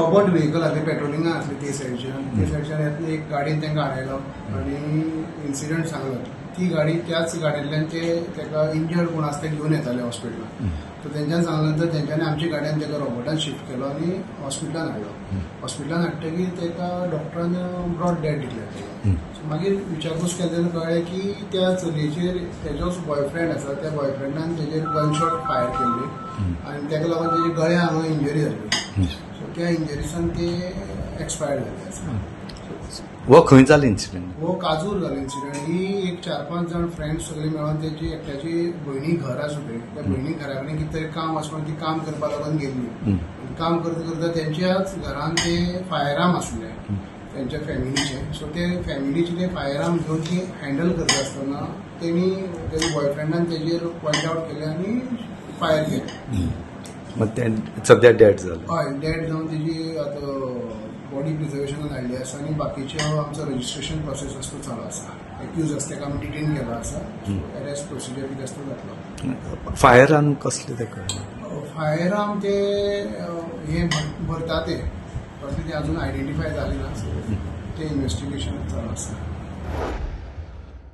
Robert vehicle आसले, पेट्रोलिंगान आसले ते सायडच्यान. ते सायडच्यान येतना एक गाडयेन तांकां आडायलो आनी इन्सिडंट सांगलो. ती गाडी, त्याच गाडयेंतल्यान ते ताका इंजर्ड कोण आसा ते घेवन येताले हॉस्पिटलान. सो तेंच्यान सांगल्या नंतर तेंच्यांनी आमच्या गाडयेन ताका रॉबर्टान शिफ्ट केलो आनी हॉस्पिटलान हाडलो. हॉस्पिटलान हाडटकीर ताका डॉक्टरान ब्रॉट डेड डिक्लेअर केलो. सो मागीर विचारपूस केली तेन्ना कळ्ळें की त्या चलयेचेर तेजोच बॉयफ्रेंड आसा, त्या बॉयफ्रेंडान तेजेर गनशॉट फायर केल्ली आनी ताका लागून तेजे गळ्या हांगा इंजरी जाल्ली. सो त्या इंजरीसान ते एक्सपायर्ड जाल्ले आसा. हो खंय जालो इन्सिडंट? हो काजूर जालो इन्सिडंट. ही एक चार पांच जाण फ्रेंड्स सगळी मेळोन तेजी एकट्याची भयणी घर आसा थंय, त्या भयणी घरा कडेन कितें तरी काम आसा म्हणून ती काम करपाक लागून गेल्ली आनी काम करता करता तेंच्याच घरान ते फायर आर्म आसले तेंच्या फॅमिलीचे. सो ते फॅमिलीचे ते फायर आर्म घेवन ती हँडल करता आसतना तेणी तेज्या बॉयफ्रेंडान तेजेर पॉयंट आवट केलें आनी फायर केलें. मग ते सद्या डेड जालो? हय, डेड जावन तेजी आतां बॉडी प्रिझर्वेशनान हाडली आसा आनी बाकीचे आमचो रजिस्ट्रेशन प्रोसेस आसा तो चालू आसा. एक्यूज आसा ताका आमी डिटेन केलो आसा. अरेस्ट प्रोसिजर कितें आसा तो जातलो. फायर आर्म कसले ते कळ्ळें? फायर आर्म ते हे भरता ते, कसले ते अजून आयडेंटिफाय जाले ना. सो ते इन्व्हेस्टिगेशन चालू आसा.